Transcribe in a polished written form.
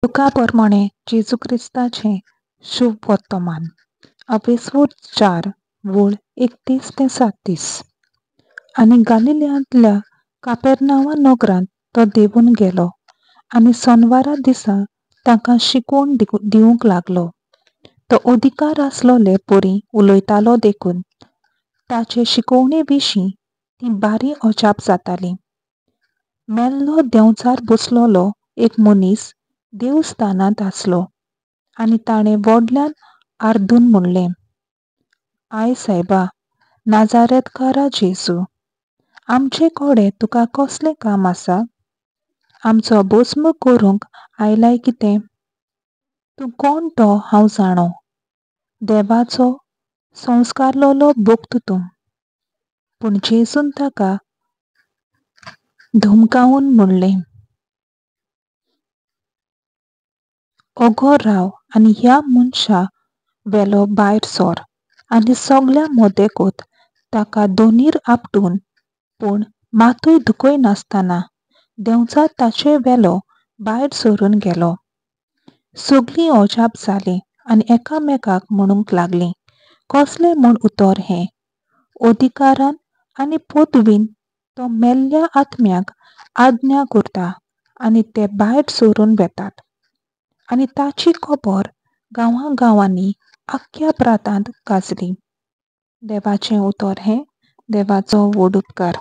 लुका पोरमाणें जेजू क्रिस्ताचें शुभ वर्तमान अपेसवूर 4 वळ 31 ते 37. आनी गालिल्यांतल्या कापेरनांवा नगरांत तो देंवून गेलो आनी सोनवारा दिसा तांकां शिकवण दिवंक लागलो. तो अधिकार आसलोले परी उलयतालो देखून ताचे शिकोवणे विशीं तीं बारी अजाप जातालीं. मेल्लो देंवचार बसलोलो एक मनीस देवस्थानांत आसलो आनी ताणें व्हडल्यान आर्दून म्हणलें, I सायबा, नाजारेतकारा जेजू, आमचे कडेन तुका कसलें काम आसा? आमचो भस्म करूंक आयलाय कितें? तूं कोण तो हांव जाणो, देवाचो संस्कारलोलो भक्त तूं. पूण जेजून ताका धमकावन म्हणलें, ओगो राव आनी ह्या मनशा वेलो भायर सर. आनी सगल्या मदेकत ताका दोनीर आपटून पूण मातूय दुखय नासतना देंवचार ताचे वेलो भायर सरून गेलो. सगलीं अजाप जालीं आनी एकामेकाक म्हणूंक लागलीं, कसलें म्हूण उतर हें? अधिकारान आनी पदवीन तो मेल्ल्या आत्म्याक आज्ञा करता आनी ते भायर सरून वेतात. आनी ताची खबर गांवागांवांनी आख्ख्या प्रांतांत गाजली. देवाचें उतर हें. देवाचो व्हड उपकार.